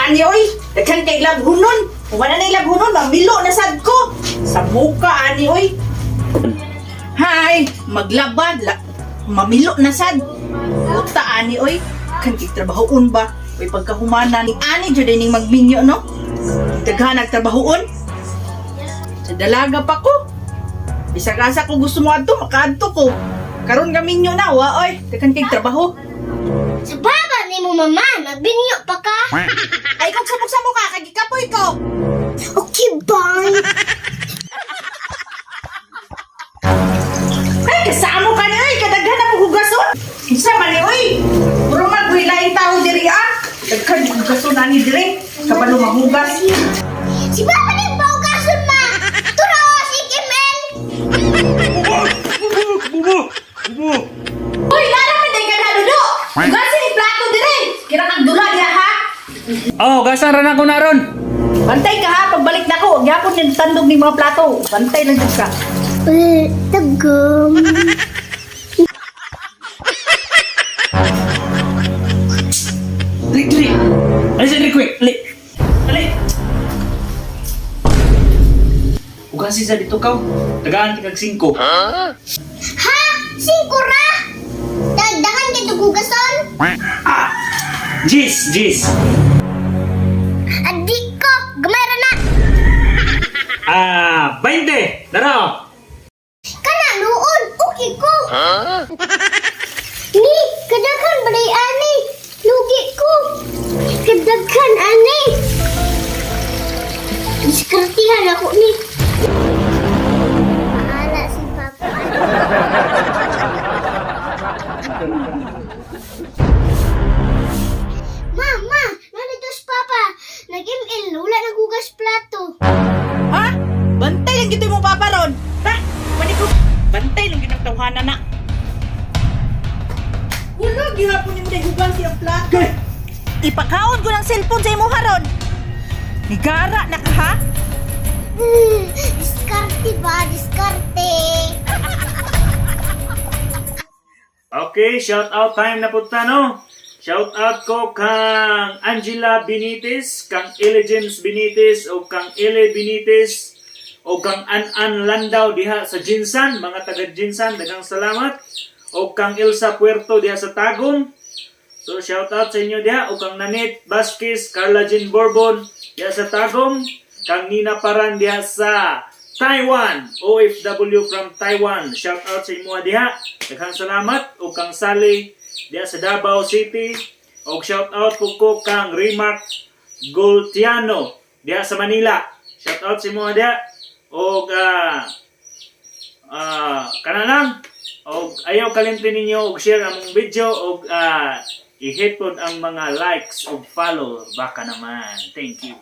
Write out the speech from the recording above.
Ani oy, daghan kay labhunon. Kung wala na labhunon, mamilo na sad ko. Sa buka ani oy. Hay, maglabad la, mamilo na sad. Puta ani oy, kan kay trabahoon ba? Oy pagkahumana ni ani jud ning magminyo, no? Daghan nagtrabahoon. Sa dalaga pa ko. Bisag asa ko gusto mo adto, makaadto ko. Karon gaminyo na, wa oy, daghan kay trabaho. Sa baba ni mo mama, nagbinyo pa ka. Ay kung samok-samok ka, kay gikapoy ko. Okay, bye. Ay, kasamo ka ni oy, kadaghan na mo hugason. Kinsa man ni oy? Puro man kuy laing tao diri ah. Daghan hugason ani diri. Kabalo mahugas. Si baba ni paugason ma. Turo, si Kimel. Uy, nara man day ka na dudo. Hugasin ni plato diri. Kira kang dula diha ha. Oh, gasan ra na ko naron. Bantay ka ha pagbalik nako. Gyapon ni tandog ni mga plato. Bantay lang jud ka. Eh, tagum. Dali, dali. Ali sa dali quick. Ali. Ali. Ugasi sa dito kaw. Tagaan ti kag 5. Ha? Singko ra? Dagdagan kay tugugason? Ah. Jis, jis. Adi ko, gamay ra na. Ah, 20. Dara. Kana luon, okay ko. Ni, kadaghan balay ani. Lugi ko. Kadaghan ani. Diskartihan ako ni. Bahala si Papa. Mama, narito si Papa. Nag-ML, wala nagugas plato. Ha? Bantay lang gito mo papa ron. Ha? Mani ko. Bantay lang gid ang tawhana na. Wala gihapon nimo day hugas ang plato. Ipakaon ko ng cellphone sa imo haron. Nigara na ka ha? Diskarte ba? Diskarte. Okay, shout out time na punta no. Shout out ko kang Angela Benitez, kang Ele James Benitez o kang Ele Benitez o kang An-An Landau diha sa Jinsan, mga taga Jinsan, daghang salamat. O kang Elsa Puerto diha sa Tagum. So shout out sa inyo diha o kang Nanette Vasquez, Carla Jean Bourbon diha sa Tagum, kang Nina Paran diha sa Taiwan, OFW from Taiwan. Shout out sa imo diha. Daghang salamat o kang Sally diha sa Davao City. Og shout out po ko kang Remark Goltiano diha sa Manila. Shout out sa imo diha. Og kana lang og ayaw kalimti ninyo og share among video og i-hit pod ang mga likes ug follow baka naman. Thank you.